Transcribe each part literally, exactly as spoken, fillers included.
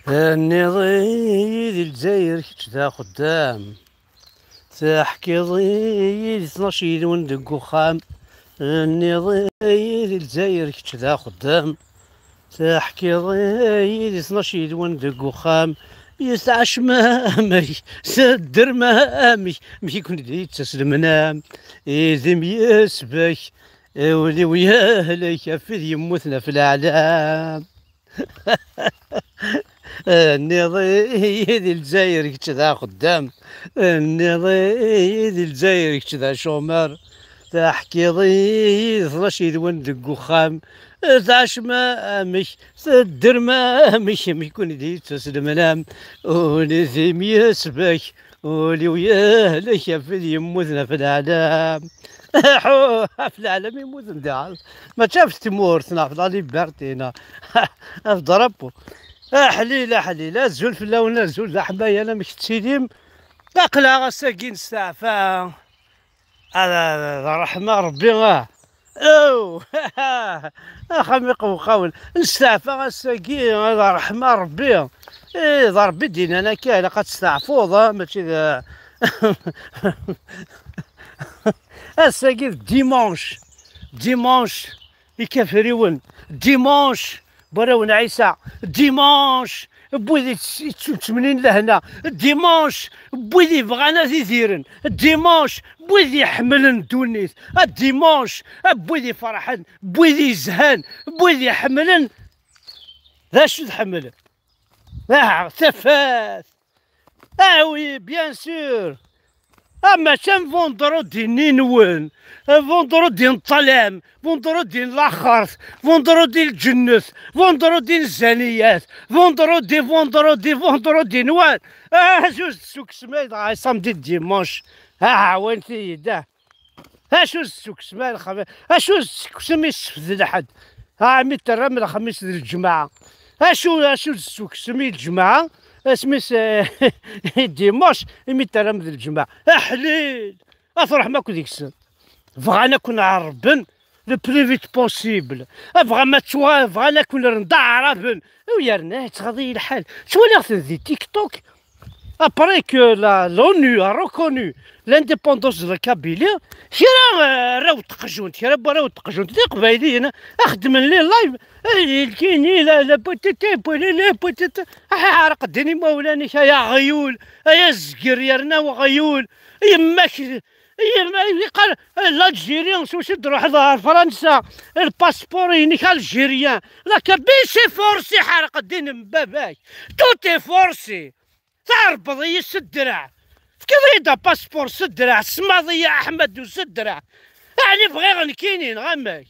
Tenniḍ-iyi di Lezzayer kečč d axeddam, teḥkiḍ-iyi di tnac yid-wen deg uxxam. Tenniḍ-iyi di Lezzayer kečč d axeddam, teḥkiḍ-iyi di tnac yid-wen deg uxxam. Yetɛacem amek, teddrem amek, amek i ken-id-yettas lemnam, idim yesbek, ul-iw yehlek ɣef wid yemmuten ɣef leɛlam. Tenniḍ-iyi di Lezzayer kečč d axeddam, tenniḍ-iyi di Lezzayer kečč d acumar, teḥkiḍ-iyi di tnac yid-wen deg uxxam, tɛacem amek, teddrem amek, amek ken-id-yettas lemnam, ul-idim yesbek, ul-iw yehlek ɣef wid yemmuten ɣef leɛlam. Aḥu, ɣef leɛlam yemmuten daɣen. Mačči ɣef tmurt, neɣ ɣef la liberté, neɣ ɣef drapeau. Aḥlil, aḥlil, azul fell-awen, azul d aḥmayan, amek tettilim? Aql-aɣ ass-agi nesteɛfa. Ala, d ṛṛeḥma Ṛebbi, ah. Aw! Axxam iqewqawen. Nesteɛfa ass-agi, d ṛṛeḥma Ṛebbi. Eh, d Ṛebbi d-yennan akka, ilaq ad testeɛfuḍ, ah, mačči d ass-agi d dimanche. Dimanche, ikafriwen. Dimanche, warraw n Ɛisa. Dimanche, n wid yettemnin lehna. Dimanche, n wid yebɣan ad idiren. Dimanche, n wid iḥemmlen ddunit. A dimanche, n wid iferḥen, n wid yezhan, n wid iḥemmlen. D acu tḥemmlem? Ah, tafat. Ah oui, bien sûr. Ah, mačči am vendredi-nni-nwen, vendredi n ṭṭlam, vendredi n laxert, vendredi n lǧennet, vendredi n zzaniyat, vendredi, vendredi, vendredi n wan. Ah, acu tsuksem ay dɣa samedi d dimanche? Ah, ɛawnet-iyi-d, ah. Acu tsuksem ay lxabi? Acu tsuksem i ssebd d lḥedd? Ah, mi terram lexmis d lǧemɛa. Acu, acu tsuksem i lǧemɛa? Asmi s-, dimanche, imi terram d lǧemɛa. Aḥlil! A tṛuḥem akk deg-sen. Bɣan ad ken-ɛerben le plus vite possible. Bɣan ad twa-, bɣan ad ken-rren d aɛraben. U yerna yettɣaḍ-iyi lḥal. Ttwaliɣ-ten di TikTok. Après que la, l'ONU a reconnu l'indépendance de la Kabylie, kra, euh, arraw n teqjunt, kra n warraw n teqjunt, d iqbayliyen, a xeddmen les lives, eh, lkini, la, la, potete, polele, potete. Ah, ɛreq ddin imawlan-ik, ay aɣyul, ay azger yerna uɣyul, yemma-k, yemma, yeqqar, eh, l'Algérie, s usi d-ruḥeḍ ɣer Fransa, le passeport-inek algérien, la Kabylie, c'est forcé, ḥerq ddin n baba-k, tout est forcé. Tɛerbeḍ-iyi s ddreɛ. Tefkiḍ-iyi-d apaspuṛ s ddreɛ, tesmaḍ-iyi Aḥmadu s ddreɛ. Ɛni bɣiɣ nekkini, neɣ amek?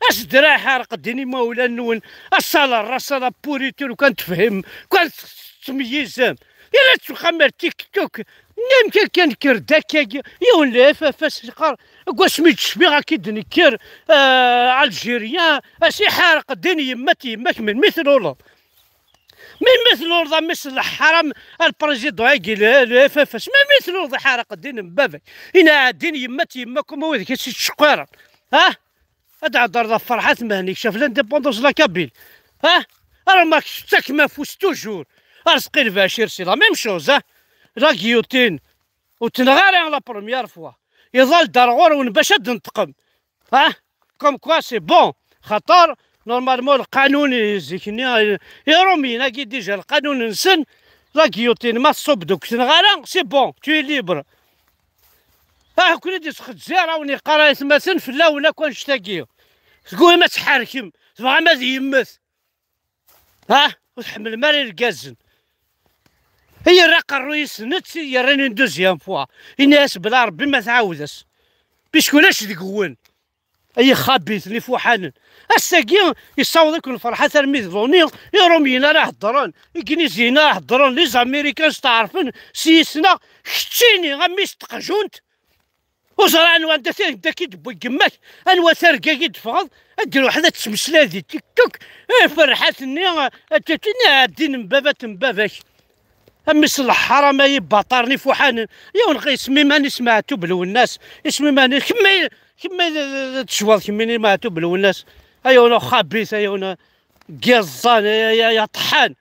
Asdreɛ ḥerq ddin imawlan-nwen, asala rras, ala puritur, kan tefhim, kan tettmeyyizem. Yella ttwexxam ar TikTok, nim kan kan kker-d akkagi, yiwen le F F S yeqqar, deg wasmi d-cbiɣ akka i d-nekker, euh, Algérien, as iḥerq ddin yemma-t yemma-k melmi tluleḍ. Melmi tluleḍ a mmi-s n leḥram, a lprésident-agi, le, le F F S? Melmi tluleḍ iḥerq ddin n baba-k? Ina ddin yemma-t yemma-k, uma wid-k i s-ittceqqiren. Ha? Ad d-thedreḍ ɣef Ferḥat Mhenni, kečč ɣef l'indépendance de la Kabylie. Ha? Ara ma tettakem afus toujours. Arezqi Lbacir, c'est la même chose, ha? La guillotine. Ur tt-neɣ ara la première fois. Iḍal-d ar ɣur-wen bac ad d-neṭqem. Ha? Comme quoi, c'est bon. Xaṭer, normalement, lqanun i zik-nni, i, Iṛumyen-agi, déjà, lqanun-nsen, la guillotine, ma tṣubb-d ur k-tenɣ ara, c'est bon, tu es libre. Ah, ken-id-isxezzir, a wen-iqqar aytmaten fell-awen akk annect-agi. Teggurim ad tḥerkem, tebɣam ad yemmet. Ha? Ur tḥemmlem ara irgazen. Yerra aqerruy-is nett, yerran une deuxième fois. Ini-as bla Ṛebbi ma tɛawed-as. Puisque ulac deg-wen. Ay ixabiten, ifuḥanen. Ass-agi, yessaweḍ-iken Ferḥat armi d l'ONU, Iṛumyen ara heddren, Igliziyen ara heddren, les Américains steɛṛfen s yis-neɣ, keččini, a mmi-s n teqjunt, ur ẓriɣ anwa anda t-, anda k-id-tewwi yemma-k, anwa targa i d-teffɣeḍ, ad d-iruḥ ad tettmeslay di TikTok, eh, Ferḥat-nni, eh, ddin n baba-t n baba-k. A mmi-s n leḥram, ay ibaṭaren ifuḥanen. Yiwen isem iman-is Meɛtub Lwennas. Isem iman-is, kemm ay, kemm ay d, d, d, tecbaḍ kemmini Meɛtub Lwennas. Ay yiwen uxabit, ay yiwen n yiẓẓan, ay, ay, ay aṭḥan.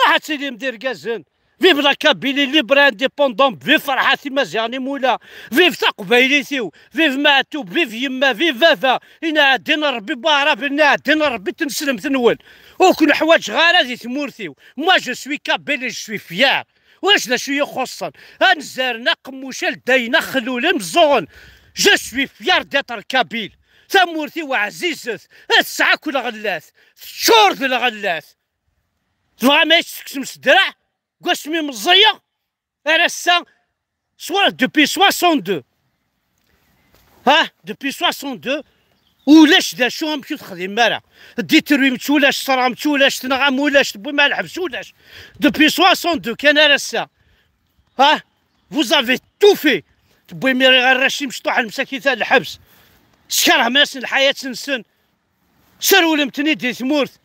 Ahat tilim d irgazen. Vive la Kabylie libre et indépendante, vive Ferḥat Imaziɣen Imula, vive taqbaylit-iw, vive Maɛtub, vive yemma, vive baba, inaɛdin Rebbi n waɛrab, inaɛdin Rebbi n tneslemt-nwen. Ur ken-ḥwaǧeɣ ara di tmurt-iw. Moi, je suis kabyle et je suis fier. Ulac d acu i yi-ixuṣṣen. Anzaren, aqemmuc, aldayen, axlul, imeẓẓuɣen. Je suis fier d'être kabyle. Tamurt-iw ɛzizet, tesɛa akk lɣellat, teččur d lɣellat. Tebɣam ad yi-tesseksem s ddreɛ? Deg wasmi meẓẓiyeɣ ar ass-a, swa depuis soixante-deux. Ha, depuis soixante-deux, ulac d acu amek ur texdimem ara. Détruimt ulac, tesserɣemt ulac, tenɣam ulac, tewwim ar lḥebs ulac. Depuis soixante-deux kan ar ass-a. Ha, vous avez tout fait. Tewwim arrac imecṭuḥen msakit ar lḥebs. Teskerhem-asen lḥayat-nsen. Serwlem-ten-id di tmurt.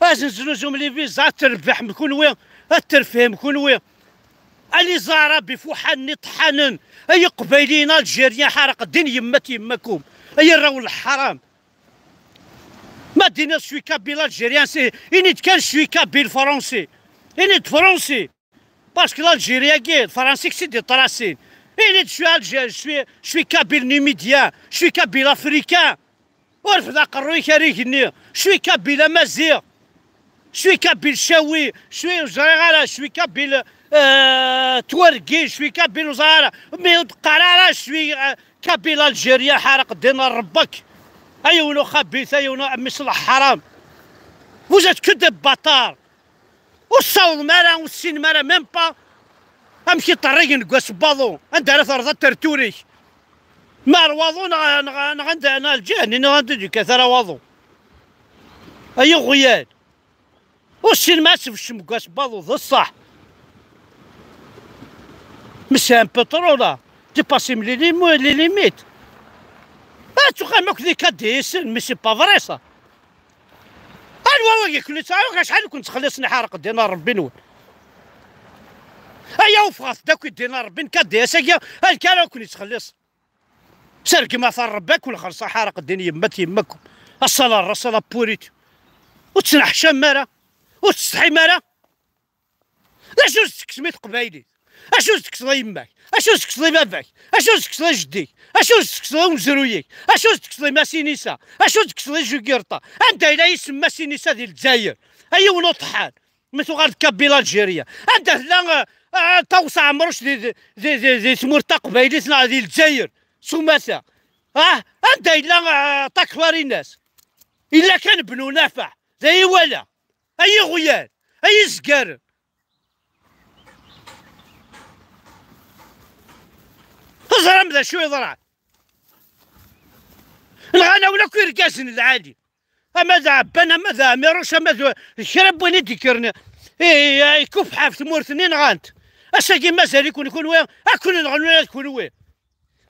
Ad zenzluzum les visas, ad terbeḥem kunwi, ad terfhem kunwi. Ay les Arabes ifuḥanen iṭeḥḥanen, ay Iqbayliyen Algériens ḥaraq ddin yemmat yemmakum, ay arraw n leḥram. Ma d-tiniḍ je suis kabyle algérien, c'est, ini-d kan je suis kabyle français. Ini-d français. Parce que l'Algérie-agi d Fransa i tt-id-iṭrasin. Ini-d je suis algérien, je suis, je suis kabyle numidien, je suis kabyle africain. Ur rfed aqerruy-ik ar igenni. Je suis kabyle amaziɣ. Je suis kabyle chaoui. Je suis, ur ẓriɣ ara, je suis kabyle, euh, twergi. Je suis kabyle ur ẓriɣ ara. Mi ur d-qqar ara, je suis, euh, kabyle algérien, ḥaraq ddin n Ṛebbek. A yiwen uxabit, a yiwen uɛemmis leḥram. Vous êtes que des bâtards. Ur tessawḍem ara, ur tessinem ara, même pas amek i ṭerrigen deg wass n waḍu, anda ara terreḍ atertur-ik. Ma ar waḍu neɣ, neɣ, neɣ anda, neɣ lǧiha-nni, neɣ anda d-yekkat ara waḍu. Ay iɣyal. Ur tessinem ad tfeccem deg wass n waḍu, d ṣṣeḥ. Mais c'est un peu trop là. Dépassem les limo-, les limites. Ad tuɣalem akk d ikaddiyen, mais c'est pas vrai ça. Anwa wagi ken-ittɛawiq? Acḥal i ken-ttxelliṣen iḥaraq ddin n Ṛebbi-nwen? Aya ufɣet-d akk i ddin n Ṛebbi, n K D S-agi, amek ara ken-ittxelliṣ? Sergem ɣef Ṛebbi, ad ken-xelṣ iḥaraq ddin yemma-t yemma-kum. Aṣṣala ṛṛas ala purit. Ur tettneḥcam ara. Ur tettsetḥim ara. D acu s-tekkseḍ i teqbaylit? Acu s-tekkseḍ i yemma-k? Acu s-tekkseḍ i baba-k? Acu s-tekkseḍ i jeddi-k? Acu s-tekkseḍ i umezruy-ik? Acu s-tekkseḍ i Masinisa? Acu s-tekkseḍ i Jugirṭa? Anda yella yisem Masinisa di Lezzayer? A yiwen uṭeḥḥan, mi tuɣal d Kabyle Algérie. Anda tella, eh, eh, Ṭawes Ɛemruc di, di, di, di, di tmurt taqbaylit neɣ di Lezzayer s umata? Ah, anda yella, eh, Takfarinas? Yella kan Bnu Nafaɛ, d ay iwala. Ay iɣyal, ay izgaren. Teẓram d acu yeḍran? Nɣan-awen akk irgazen lɛali. Ama d Ɛebban, ama d Ɛmiruc, ama d, d kra n win i d-ikkren, i, i, ikufḥ ɣef tmurt-nni, nɣan-t. Ass-agi mazal-iken kunwi, ad ken-nɣen ula d kunwi.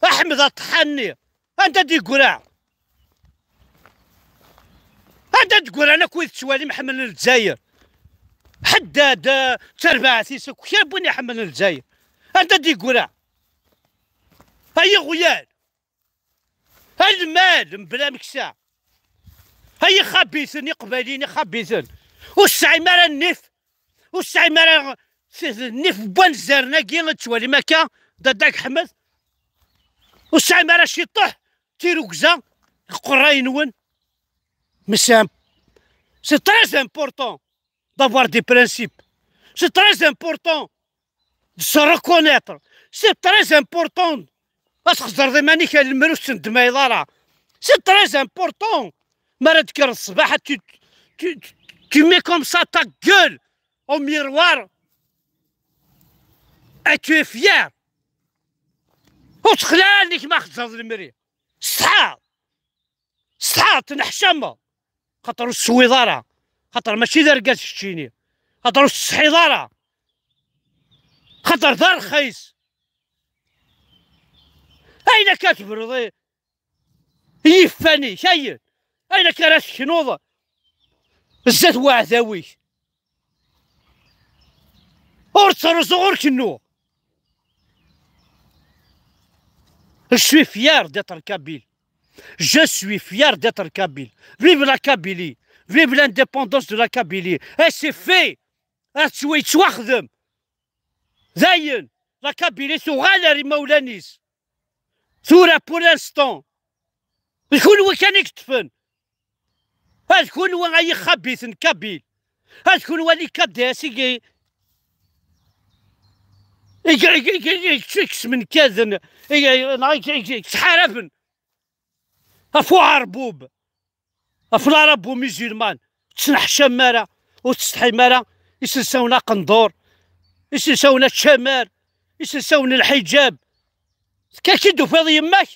Aḥmed aṭeḥḥan-nni. Anda d-yeggura? Anda d-ggran akk wid tettwalim ḥemmlen Lezzayer? Ḥeddad, eh, d tarbaɛt-is akk, kra n win iḥemmlen Lezzayer. Anda d-yeggura? Ay iɣyal! A lmal mebla ameksa! Ay ixabiten, iqbayliyen ixabiten! Ur tesɛim ara nnif! Ur tesɛim ara s-, nnif n wanzaren-agi i tettwalim akka, Dada Ḥmed? Ur tesɛim ara ciṭuḥ tirugza deg uqerray-nwen? Mais c'est un-, c'est très important d'avoir des principes. C'est très important de se reconnaître. C'est très important ad txeẓẓreḍ iman-ik ar lemmer ur tettnedmayeḍ ara. C'est très important. Mi ara d-tekkreḍ ṣṣbeḥ, tu, tu, tu mets comme ça ta gueule au miroir et tu es fier. Ur ttxelɛi allen-ik ma txeẓẓreḍ lemri. Ṣṣeḥ! Ṣṣeḥ, tenneḥcameḍ. Xaṭer ur teswiḍ ara. Xaṭer mačči d argaz keččini. Xaṭer ur teṣḥiḍ ara. Xaṭer d arxis. Ayen akka tebruḍ i, i yiffan-ik, ayen. Ayen akka ara teknuḍ zdat weɛdaw-ik. Ur ttruẓuɣ, ur kennuɣ. Je suis fier d'être kabyle. Je suis fier d'être kabyle. Vive la Kabylie. Vive l'indépendance de la Kabylie. Et c'est fait. Ad tettwa-, yettwaxdem. Dayen, la Kabylie tuɣal ar imawlan-is. Tura, pour l'instant, d kunwi kan i yeṭṭfen. Ad kunwi ay ixabiten Kabyl. Ad kunwi ay K D S i i i i i i i i i i i i ɣef uɛerbub, ɣef l'arabu musulman. Ur tettneḥcam ara, ur tsetḥim ara. Iselsawen aqendur, iselsawen ččamar, iselsawen lḥiǧab. Akka i d-tufiḍ yemma-k?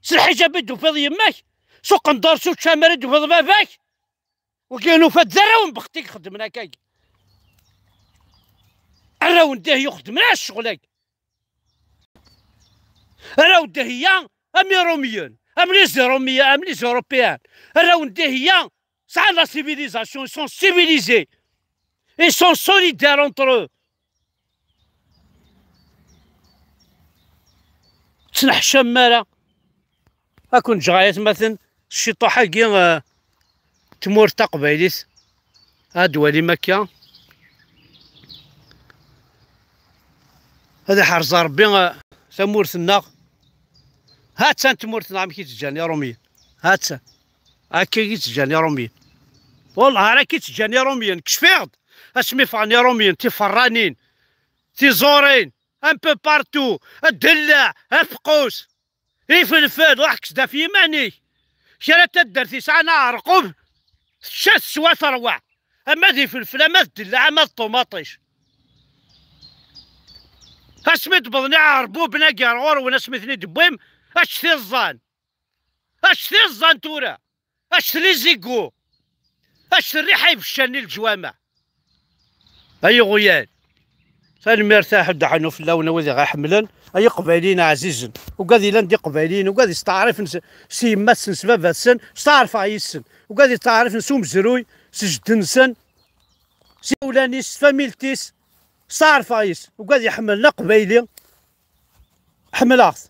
S lḥiǧab i d-tufiḍ yemma-k? S uqendur, s uččamar i d-tufiḍ baba-k? Wagi nufa-d d arraw n Bexti i ixeddmen akkagi. Arraw n Dihya ur xeddmen ara ccɣel-agi. Arraw n Dihya am Iṛumyen, am les Iṛumyen, am les Européens. Arraw n Dihya sɛan la civilisation, ils sont civilisés. Ils sont solidaires entre eux. Ttneḥcam ara. Ad ken-ǧǧeɣ ay atmaten s ciṭuḥ-agi, eh, tmurt taqbaylit. Ad d-walim akka. Ad iḥrez Ṛebbi, eh, tamurt-nneɣ. Ha-tt-an tmurt-nneɣ amek i tt-ǧǧan Iṛumyen. Ha-tt-an. Akka i tt-ǧǧan Iṛumyen. Wellah, ar akka i tt-ǧǧan Iṛumyen. Kecfiɣ-d asmi ffɣen Iṛumyen, tiferranin, tiẓurin, un peu partout, ddellaɛ, afeqqus, ifelfel, ruḥ kkes-d ɣef yiman-ik. Kra n taddart yesɛan aɛerqub, tečča, teswa, terwa. Ama d ifelfel, ama d ddellaɛ, ama d ṭumaṭic. Asmi d-wwḍen iɛerbuben-agi ar ɣur-wen, asmi ten-id-tewwim, aččet iẓẓan. Aččet iẓẓan tura. Aččet les égouts. Aččet rriḥa ibeccan i leǧwameɛ. Ay iɣuyal. Tanemmirt a Ḥuddu Ḥannu fell-awen, a wid i ɣ-iḥemmlen. Ay iqbayliyen ɛzizen. Ugad yellan d iqbayliyen, ugad yesteɛṛifen s, s yemma-tsen, s baba-tsen, steɛṛfeɣ yes-sen. Ugad yesteɛṛifen s umezruy, s jedden-nsen, s imawlan-is, s tfamilt-is, steɛṛfeɣ yes-sen. Ugad iḥemmlen aqbayli, ḥemmleɣ-t.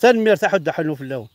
Tanemmirt a Ḥuddu Ḥannu fell-awen.